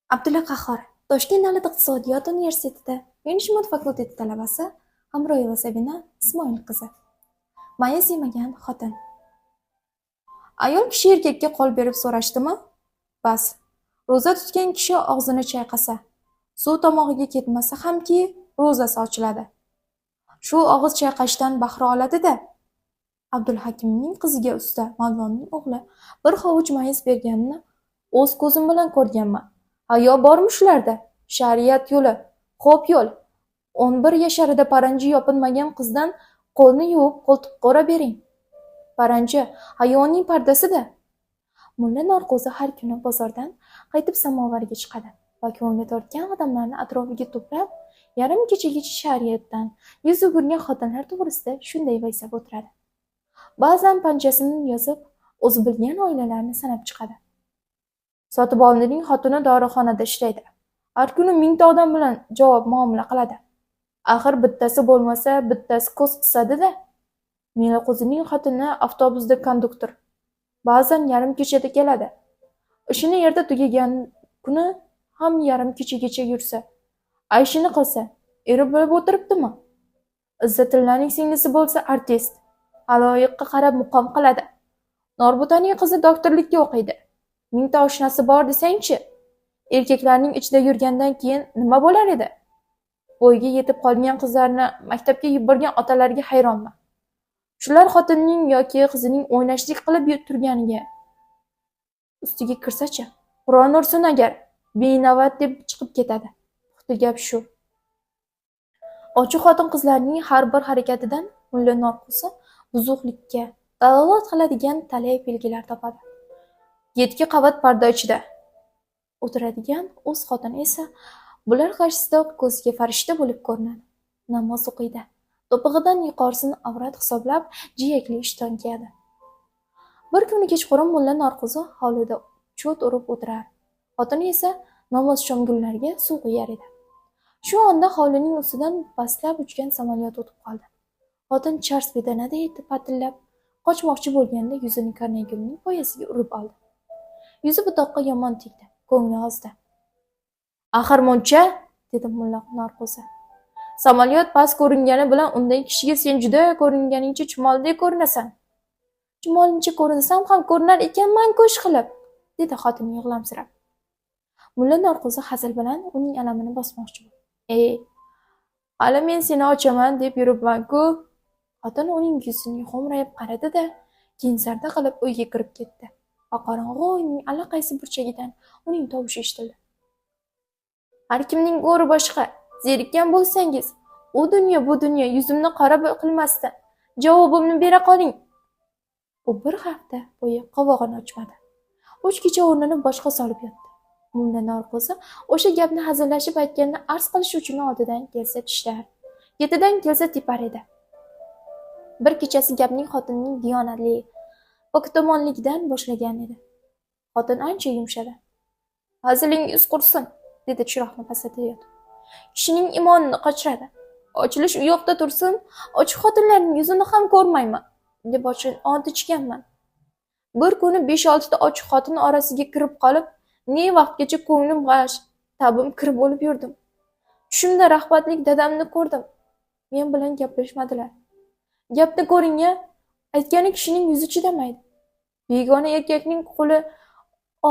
Abdulla Qahhor, Toshkent davlat iqtisodiyot universitetida menejment fakulteti talabasi Hamroyeva Sabina Ismoil qizi. Mayiz yemagan xotin. Ayol kishi erkakka qo'l berib so'rashdimi? Bas, ro'za tutgan kishi og'zini chayqasa, suv tomog'iga ketmasa hamki, ro'zasi ochiladi. Shu og'iz chayqashdan bahra oladi-da. Abdulhakimning qiziga usta Mavlonning o'g'li bir hovuch mayiz berganini o'z ko'zim bilan ko'rganman. Hayo bormi shularda? Shariat yo'li, xo'p yo'l. 11 yasharida paranji yopinmagan qizdan qo'lni yuvib qo'ltiqqa o'rab bering. Paranji hayoning pardasi-da. Mulla Norqo'zi har kuni bozordan qaytib samovarga chiqadi va ko'ngli tortgan odamlarni atrofiga to'plab, yarim kechagacha shariatdan yuz o'girgan xotinlar to'g'risida shunday vaysab o'tiradi. Ba'zan panjasini yozib, o'zi bilgan oilalarni sanab chiqadi. Sotiboldining xotini dorixonada ishlaydi. Har kuni mingta odam bilan javob muomala qiladi. Axir bittasi bo'lmasa, bittasi ko'z qisadi-da. Meliqo'zining xotini avtobusda konduktor. Ba'zan yarim kechada keladi. Ishini erta tugagan kuni ham yarim kechagacha yursa, ayshini qilsa, eri bilib o'tiribdimi? Izzatillaning singlisi bo'lsa artist. Xaloyiqqa qarab muqom qiladi. Norbo'taning qizi doktorlikka o'qiydi. Mingta oshnasi bor desang-chi? Erkaklarning ichida yurgandan keyin nima bo'lar edi? Bo'yga yetib qolgan qizlarni maktabga yuborgan otalarga hayronman. Shular xotinning yoki qizining o'ynashlik qilib turganiga ustiga kirsa-chi, Qur'on ursin agar, beinovat deb chiqib ketadi. Puxta gap shu. Ochiq xotin-qizlarning har bir harakatidan Mulla Norqo'zi buzuqlikka dalolat qiladigan talay belgilar topadi. 7 qavat parda ichida o'tiradigan o'z xotini esa bular qarshisida ko'ziga farishta bo'lib ko'rinadi. Namoz o'qiydi. To'pig'idan yuqorisini avrat hisoblab, jiyakli ishton kiyadi. Bir kuni kechqurun Mulla Norqo'zi hovlida cho't urib o'tirar. Xotini esa namozshomgullarga suv quyar edi. Shu onda hovlining ustidan pastlab uchgan samolyot o'tib qoldi. Xotin chars bedanaday patillab qochmoqchi bo'lganda yuzini karnaygulning poyasiga urib oldi. Yuzi butoqqa yomon tegdi, ko'ngli ozdi. Axir muncha, dedi Mulla Norqo'zi. Samolyot past ko'ringani bilan unday kishiga sen juda ko'ringaningcha chumoliday ko'rinasan. Chumolicha ko'rinsam ham ko'rinar ekanman-ku ishqilib, dedi xotin yig'lamsirab. Mulla Norqo'zi hazil bilan uning alamini bosmoqchi bo'ldi. Ey, hali men seni ochaman deb yuribman-ku. Xotin uning yuziga xo'mrayib qaradi-da, keyin zarda qilib uyga kirib ketdi. Va qorong'u uyning allaqaysi burchagidan uning tovushi eshitildi. Har kimning go'ri boshqa, zerikkan bo'lsangiz, u dunyo bu dunyo yuzimni qora qilmasdan javobimni bera qoling. U bir hafta bo'yi qovog'ini ochmadi. 3 kecha o'rnini boshqa solib yotdi. Mulla Norqo'zi o'sha gapni hazillashib aytganini arz qilish uchun oldidan kelsa tishlar, ketidan kelsa tepar edi. Bir kechasi gapning xotinning diyonatli, poktomonligidan boshlagan edi. Xotin ancha yumshadi. Hazilingiz qursin, dedi chiroqni pasaytirib. Kishining imonini qochiradi. Ochilish u yoqda tursin, ochiq xotinlarning yuzini ham ko'rmayman, deb ont ichganman. Bir kuni 5-6 ta ochiq xotin orasiga kirib qolib, ne vaqtgacha ko'nglim g'ash, ta'bim kir bo'lib yurdim. Tushimda rahmatlik dadamni ko'rdim. Men bilan gaplashmadilar. Gapni ko'ring-a, aytgani kishining yuzi chidamaydi. Begona erkakning qo'li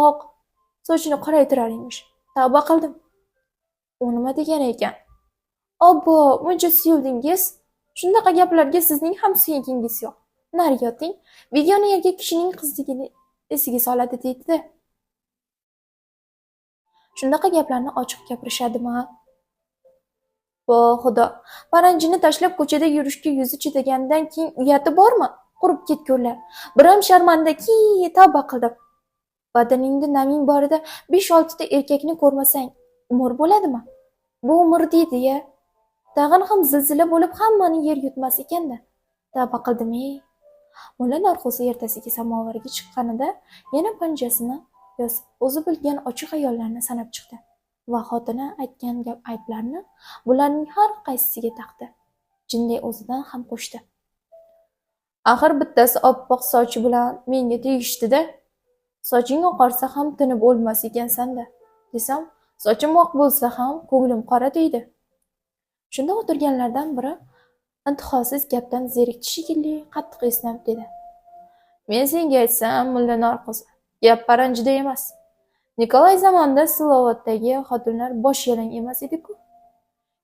oq, sochini qoraytirar emish. Tavba qildim. U nima degani ekan? Obbo, muncha suyuldingiz. Shunaqa gaplarga sizning ham suyagingiz yo'q. Nari yoting, begona erkak kishining qizligini esiga soladi deydi. Shunaqa gaplarni ochiq gapirishadimi? Vo xudo, paranjini tashlab ko'chada yurishga yuzi chidagandan keyin uyati bormi? Qurib ketgurlar. Biram sharmandaki, tavba qildim. Badaningda naming borida 5-6 ta erkakni ko'rmasang, umr bo'ladimi? Bu umr deydi-ya. Tag'in ham zilzila bo'lib hammani yer yutmas ekanda. Tavba qildim-ey. Mulla Norqo'zi ertasiga samovarga chiqqanida yana panjasini yozib, o'zi bilgan ochiq ayollarni sanab chiqdi va xotini aytgan gap ayblarni bularning har qaysisiga taqdi. Jinday o'zidan ham qo'shdi. Axir bittasi oppoq sochi bilan menga tegishdi-da. Soching oqarsa ham tinib o'lmas ekansan-da, desam, Sochim oq bo'lsa ham ko'nglim qora deydi. Shunda o'tirganlardan biri intihosiz gapdan zerikdi shekilli qattiq esnab dedi. Men senga aytsam, Mulla Norqo'zi, gap paranjida emas. Nikolay zamonida Slovatdagi xotinlar bosh yalang emas edi-ku.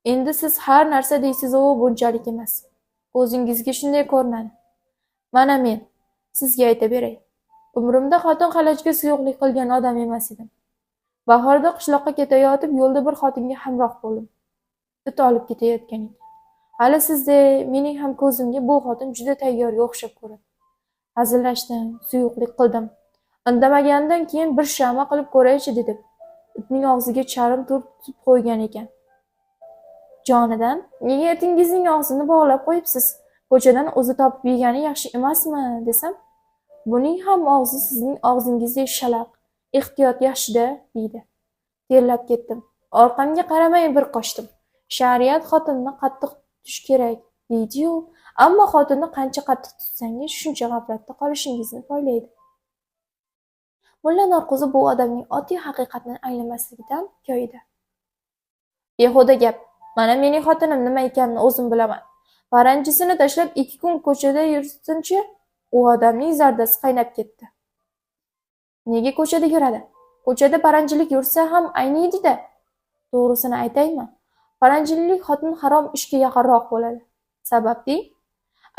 Endi siz har narsa deysiz-u, bunchalik emas. Ko'zingizga shunday ko'rinadi. Mana men sizga ayta beray. Umrimda xotin xalajga suyuqlik qilgan odam emas edim. Bahorda qishloqqa ketayotib yo'lda bir xotinga hamroh bo'ldim. It olib ketayotgan ekan. Hali sizday mening ham ko'zimga bu xotin juda tayyorga o'xshab ko'rindi. Hazillashdim, suyuqlik qildim. Indamaganidan keyin bir shama qilib ko'raychi dedim. Itning og'ziga charm turtib qo'ygan ekan. Jonidan, nega itingizning og'zini bog'lab qo'yibsiz? Ko'chadan o'zi topib yegani yaxshi emasmi desam, buning ham og'zi sizning og'zingizdek shalaq, ehtiyot yaxshi-da, deydi. Terlab ketdim. Orqamga qaramay bir qochdim. Shariat xotinni qattiq tutish kerak deydi-yu, ammo xotinni qancha qattiq tutsangiz, shuncha g'aflatda qolishingizni poylaydi. Mulla Norqo'zi bu odamning oddiy haqiqatni anglamasligidan koyidi. Behuda gap. Mana mening xotinim nima ekanini o'zim bilaman. Paranjisini tashlab 2 kun ko'chada yursinchi, u odamning zardasi qaynab ketdi. Nega ko'chada yuradi? Ko'chada paranjilik yursa ham ayniydi-da. To'g'risini aytaymi? Paranjilik xotin harom ishga yaqinroq bo'ladi. Sabab deng?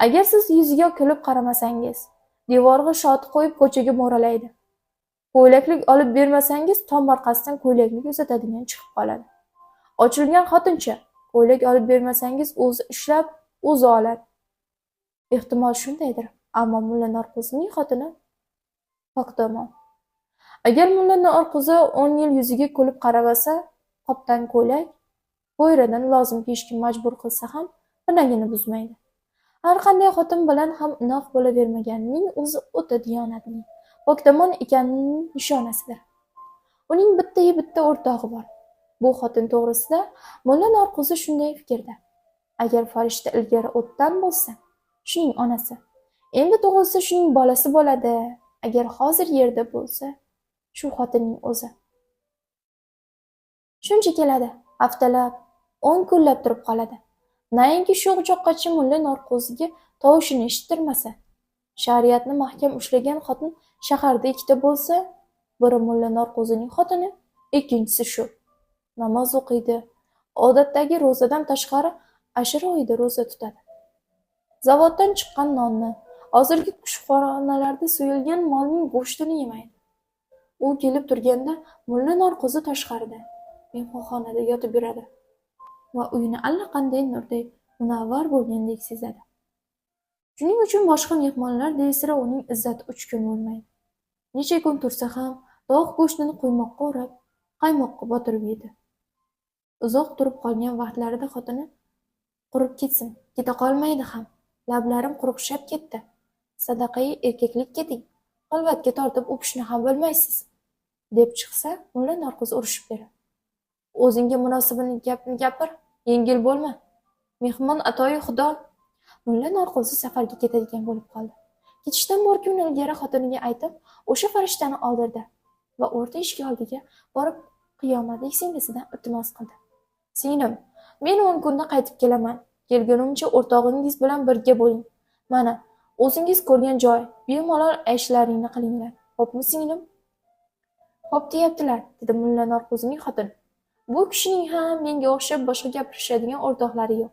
Agar siz yuziga kulib qaramasangiz, devorga shoti qo'yib ko'chaga mo'ralaydi. Ko'ylaklik olib bermasangiz, tom orqasidan ko'ylaklik uzatadigan chiqib qoladi. Ochilgan xotincha, ko'ylak olib bermasangiz, o'zi ishlab, o'zi oladi. Ehtimol shundaydir, ammo Mulla Norqo'zining xotini pokdomon. Agar Mulla Norqo'zi 10 yil yuziga kulib qaramasa, qopdan ko'ylak, bo'yradan lozim kiyishga majbur qilsa ham pinagini buzmaydi. Har qanday xotin bilan ham inoq bo'lavermaganining o'zi o'ta diyonatli, pokdomon ekanining nishonasidir. Uning bitta-yu bitta o'rtog'i bor. Bu xotin to'g'risida Mulla Norqo'zi shunday fikrda. Agar farishta ilgari o'tdan bo'lsa, shuning onasi. Endi tug'ilsa shuning bolasi bo'ladi. Agar hozir yerda bo'lsa, shu xotinning o'zi. Shuncha keladi, haftalab, 10 kunlab turib qoladi. Nainki shu choqqacha Mulla Norqo'ziga tovushini eshittirmasa, shariatni mahkam ushlagan xotin shaharda ikkita bo'lsa, biri Mulla Norqo'zining xotini, ikkinchisi shu. Namoz o'qiydi, odatdagi ro'zadan tashqari ashura oyida ro'za tutadi. Zavoddan chiqqan nonni, hozirgi kushxonalarda so'yilgan molning go'shtini yemaydi. U kelib turganda Mulla Norqo'zi tashqarida, mehmonxonada yotib yuradi va uyini allaqanday nurday munavvar bo'lgandek sezadi. Shuning uchun boshqa mehmonlarday sira uning izzati 3 kun bo'lmaydi. Necha kun tursa ham tovuq go'shtini quymoqqa o'rab, qaymoqqa botirib yedi. Uzoq turib qolgan vaqtlarida xotini qurib ketsin, keta qolmaydi ham. Lablarim quruqshab ketdi. Sadaqai erkaklik keting. Xilvatga tortib o'pishni ham bilmaysiz, deb chiqsa, Mulla Norqo'zi urishib beradi. O'zingga munosibini gapni gapir, yengil bo'lma. Mehmon atoyi Xudo. Mulla Norqo'zi safarga ketadigan bo'lib qoldi. Ketishdan bir kun ilgari xotiniga aytib, o'sha farishtani oldirdi va o'rta eshik oldiga borib qiyomatlik singlisidan iltimos qildi. Singlim, men 10 kunda qaytib kelaman. Kelgunimcha o'rtog'ingiz bilan birga bo'ling. Mana, o'zingiz ko'rgan joy, bemalol ayshlaringni qilinglar. Xo'pmi, singlim? Xo'p deyaptilar, dedi Mulla Norqo'zining xotini. Bu kishining ham menga o'xshab boshqa gapirishadigan o'rtoqlari yo'q.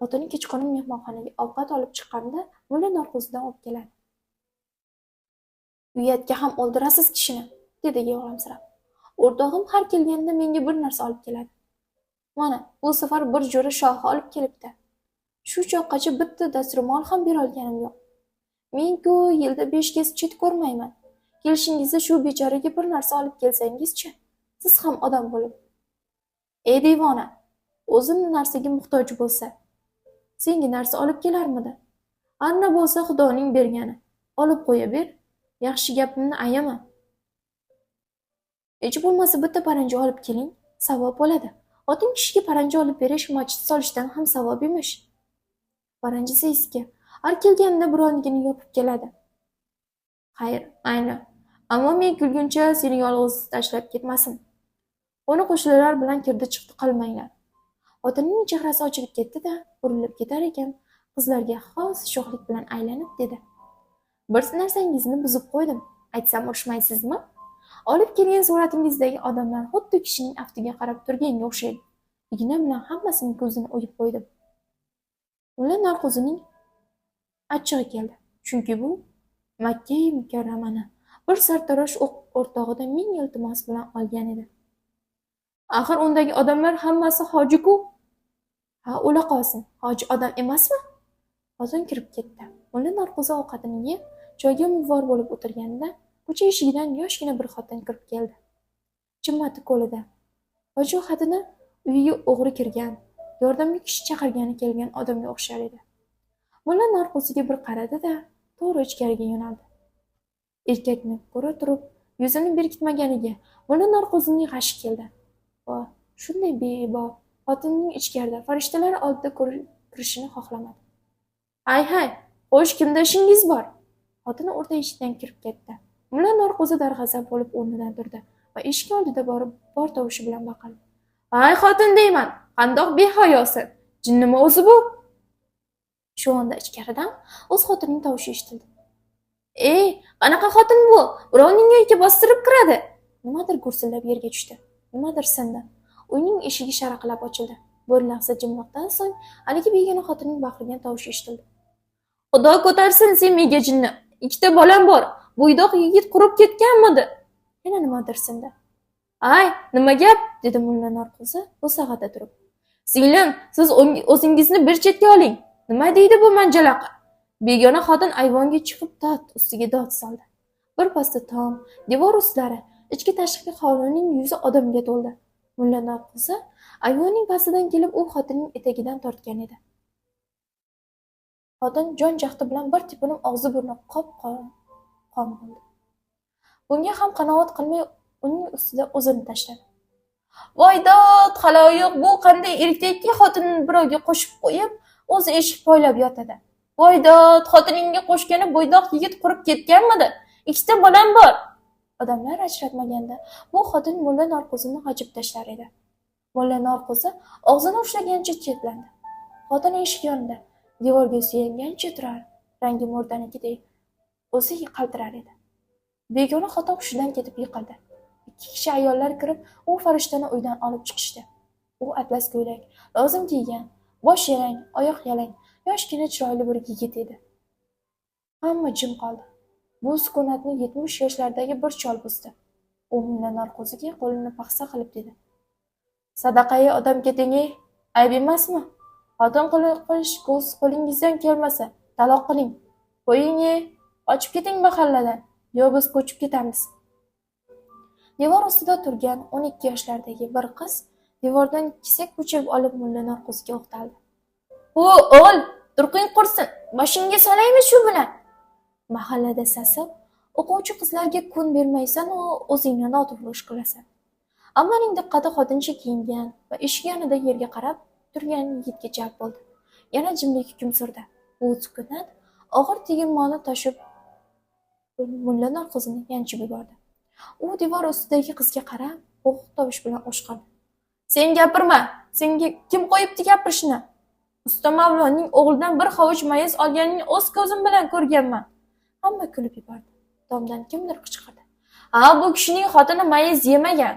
Xotini kechqurun mehmonxonaga ovqat olib chiqqanda Mulla Norqo'zidan o'pkaladi. Uyatga ham o'ldirasiz kishini, dedi yig'lamsirab. O'rtog'im har kelganda menga bir narsa olib keladi. Mana, bu safar bir jo'ra shohi olib kelibdi. Shu choqqacha bitta dastro'mol ham bera olganim yo'q. Men-ku yilda 5 kez chet ko'rmayman. Kelishingizda shu bechoraga bir narsa olib kelsangiz-chi, siz ham odam bo'lib. Ey devona, o'zi narsaga muhtoj bo'lsa, senga narsa olib kelarmidi? Arna bo'lsa Xudoning bergani. Olib qo'ya ber. Yaxshi gapimni ayama. Hech bo'lmasa bitta paranji olib keling, savob bo'ladi. Xotin kishiga paranji olib berish machit solishdan ham savob emish. Paranjisi eski. Har kelganida bironigini yopib keladi. Xayr, mayli. Ammo men kulguncha seni yolg'iz tashlab ketmasin. Qo'ni-qo'shnilar bilan kirdi-chiqdi qilmanglar. Xotinining chehrasi ochilib ketdi-da, burilib ketar ekan, qizlarga xos sho'xlik bilan aylanib dedi. Bir narsangizni buzib qo'ydim, aytsam urishmaysizmi? Olib kelgan suratingizdagi odamlar xuddi kishining aftiga qarab turganga o'xshaydi. Igna bilan hammasining ko'zini o'yib qo'ydim. Mulla Norqo'zining achchig'i keldi. Chunki bu Makkai Mukarramani bir sartarosh o'rtog'idan 1000 iltimos bilan olgan edi. Axir undagi odamlar hammasi hoji-ku. Ha, o'la qolsin, hoji odam emasmi? Xotin kirib ketdi. Mulla Norqo'zi ovqatini yeb, choyga muvor bo'lib o'tirganida ko'cha eshigidan yoshgina bir xotin kirib keldi. Chimmati qo'lida. Vajohatini uyiga o'g'ri kirgan, yordamga kishi chaqirgani kelgan odamga o'xshar edi. Mulla Norqo'ziga bir qaradi-da, to'g'ri ichkariga yo'naldi. Erkakni ko'ra turib, yuzini berkitmaganiga Mulla Norqo'zining g'ashi keldi. Va shunday beebo xotinning ichkarida farishtalar oldida kirishini xohlamadi. Hay-hay, xo'sh, kimda ishingiz bor? Xotini o'rta eshikdan kirib ketdi. Mulla Norqo'zi darg'azab bo'lib o'rnidan turdi va eshik oldida borib bor tovushi bilan baqirdi. Ay xotin deyman, qandoq behayosan? Jinnimi o'zi bu? Shu onda ichkaridan o'z xotinining tovushi eshitildi. Ey, qanaqa xotin bu? Birovning uyiga bostirib kiradi. Nimadir gursillab yerga tushdi. Nimadir sindi. Uyning eshigi sharaqlab ochildi. Bir lahza jimliqdan so'ng haligi begona xotinning baqirgan tovushi eshitildi. Xudo ko'tarsin sen mega jinni. Ikkita bolam bor. Bo'ydoq yigit qurib ketganmidi? Yana nimadir sindi. Ay, nima gap? Dedi Mulla Norqo'zi bo'sag'ada turib. Singlim, siz o'zingizni bir chetga oling. Nima deydi bu manjalaqa? Begona xotin ayvonga chiqib dod ustiga dod soldi. Bir pasda tom, devor ustlari, ichki tashqi hovlining yuzi odamga to'ldi. Mulla Norqo'zi ayvonning pastidan kelib u xotinning etagidan tortgan edi. Xotin jon jahdi bilan bir tepinib og'zi burni qop-qon bo'ldi. Bunga ham qanoat qilmay uning ustida o'zini tashladi. Voy dod, xaloyiq, bu qanday erkakki xotinini birovga qo'shib qo'yib, o'zi eshik poylab yotadi. Voy dod, xotiningga qo'shgani bo'ydoq yigit qurib ketganmidi? Ikkita bolam bor. Odamlar ajratmaganda bu xotin Mulla Norqo'zini g'ajib tashlar edi. Mulla Norqo'zi og'zini ushlagancha chetlandi. Xotin eshik yonida devorga suyangancha turar, rangi murdanikidek o'zi qaltirar edi. Begona xotin hushidan ketib yiqildi. Ikki kishi ayollar kirib, u farishtani uydan olib chiqishdi. U atlas ko'ylak, lozim kiygan, bosh yalang, oyoq yalang, yoshgina chiroyli bir yigit edi. Hamma jim qoldi. Bu sukunatni 70 yoshlardagi bir chol buzdi. U Mulla Norqo'ziga qo'lini paxsa qilib dedi. Sadaqai odam keting-ey, ayb emasmi? Xotin qilish qo'lingizdan kelmasa, taloq qiling. Qo'ying-ey, qochib keting mahalladan, yo biz ko'chib ketamiz. Devor ustida turgan 12 yoshlardagi bir qiz devordan kesak ko'chirib olib Mulla Norqo'ziga o'qtaldi. "Hu, o'g'il, turqing qursin, boshingga solaymi shu bilan?" Mahallada sasib, o'quvchi qizlarga kun bermaysan-u, o'zingni noto'g'ri ish qilasan. Ammaning diqqati xotincha kiyingan va eshik yonida yerga qarab turgan yigitga jalb bo'ldi. Yana jimlik hukm surdi. Bu sukunat og'ir tegirmonni toshib Mulla Norqo'zini yanchib yubordi. U devor ustidagi qizga qarab, bo'g'iq tovush bilan o'shqirdi. Sen gapirma, senga kim qo'yibdi gapirishni? Usta Mavlonning o'g'lidan bir hovuch mayiz olganini o'z ko'zim bilan ko'rganman. Hamma kulib yubordi. Tomdan kimdir qichqirdi. Ha, bu kishining xotini mayiz yemagan.